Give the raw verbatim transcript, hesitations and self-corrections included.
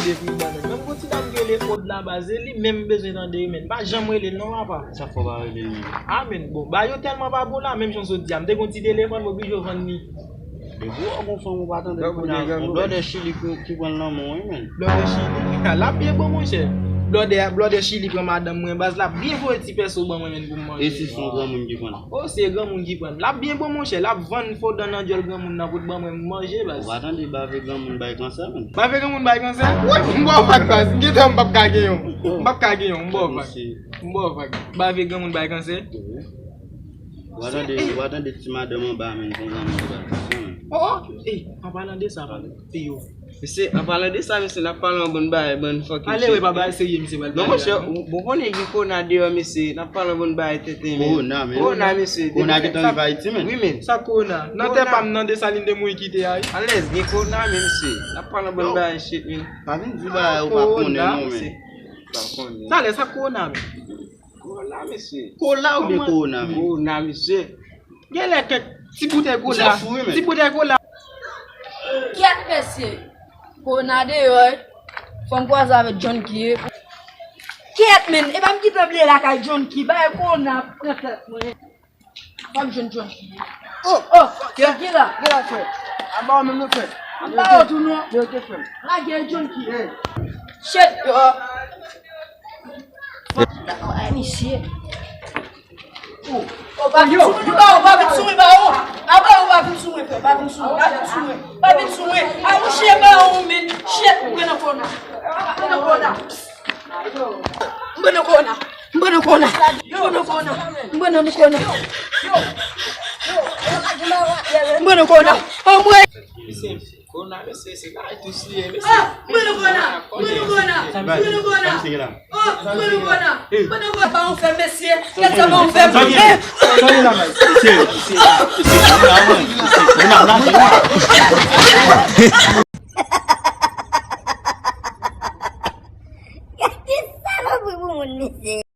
Depi bann. Menm gon ti dam ki rele Od la baz, se li menm m bezwen tande, men m pa janm rele l non, papa. Sa fò pa rele l menm. A, men bon, bagay yo tèlman pa bon la, menm jan w sot di a, m te gon ti telefòn, m oblije vann li. Depi w gon fanm ou pa tande l kounye a, blòdè Chili ki, ki pran l nan men w, wi, men. Blòdè Chili. L ap byen bon, monchè. Blòdè, blòdè Chili pran madanm mwen, baz, l ap byen voye ti pèso ban mwen, men, pou m manje. E si se yon granmoun ki pran l? O, se granmoun ki pran l. L ap byen bon, monchè. L ap vann fo dan nan dyòl granmoun nan pou l ban mwen manje, baz. Ou pa tande bave granmoun bay kansè, men. Bave granmoun bay kansè? Woy, m ba w vag, baz. M gentan m p ap ka gen yon. M p ap ka gen yon, m ba w vag. M ba w vag. Bave granmoun bay kansè? Wi. Ou pa tande, ou pa tande ti madanm anba, men, yon granmoun ki bay kansè, men. O, o, e, an palan de sa, pale. E yo. Mesye, an palan de sa, mesye, n ap pale yon bann bagay, bann fucking shit. Ale, wi, pa bagay serye, mesye, pral pale la, non. Non, monchè, ou, bon, konnen gen kowona deyò, mesye, n ap pale yon bann bagay tenten, men. Kowona, men. Kowona, mesye. Kowona gentan rive Ayiti, men. Wi, men. Sa kowona? Nan tè pa m, nan Desalin de mwen kite a, wi. Alèz, gen kowona, men, mesye. N ap pale yon bann bagay shit, men. Pa vin di bagay ou pa konnen, non, men. Pa konnen. Talè, sa kowona, men. Kowona, mesye. Kola oubyen kowona, men? Kowona, mesye. Genlè kèk ti boutèy kola. Ti boutèy kola. Kèt, mesye. Kowona deyò, wi. Fò m kwaze avèk John Key. Kèt, men. E pa m gentan bliye lakay John Key. Bagay kowona ap pran tèt mwen. Fò m jwenn John Key. O, o, kèt, gen la. Gen la, frè. Anba w menm, non, frè. Anba w tou, non. Yo, ok, frè. Lage John Key. Shit, yo. Ay, misye. O, o, pa vin sou mwen, pa, o, pa vin sou mwen, pa, o. Apa, o, pa vin sou mwen, frè, pa vin sou mwen, pa vin sou mwen, pa vin sou mwen. A, mouche, pa, o, men, shit, m pran nan kòna. M pran nan kòna. M pran nan kòna. M pran nan kòna. M pran nan kòna. M pran nan kòna. M pran nan kòna. Anmwey! Kòna, mesye, se bagay tous li ye, mesye. Ah, m pran nan kòna. M pran nan kòna. M pran nan kòna. Oh, m pran nan kòna. M pran nan kòna. Ba yon fè, mesye. Kèt sa ba yon fè. Sa gen la, mesye. Mesye, mesye, mesye,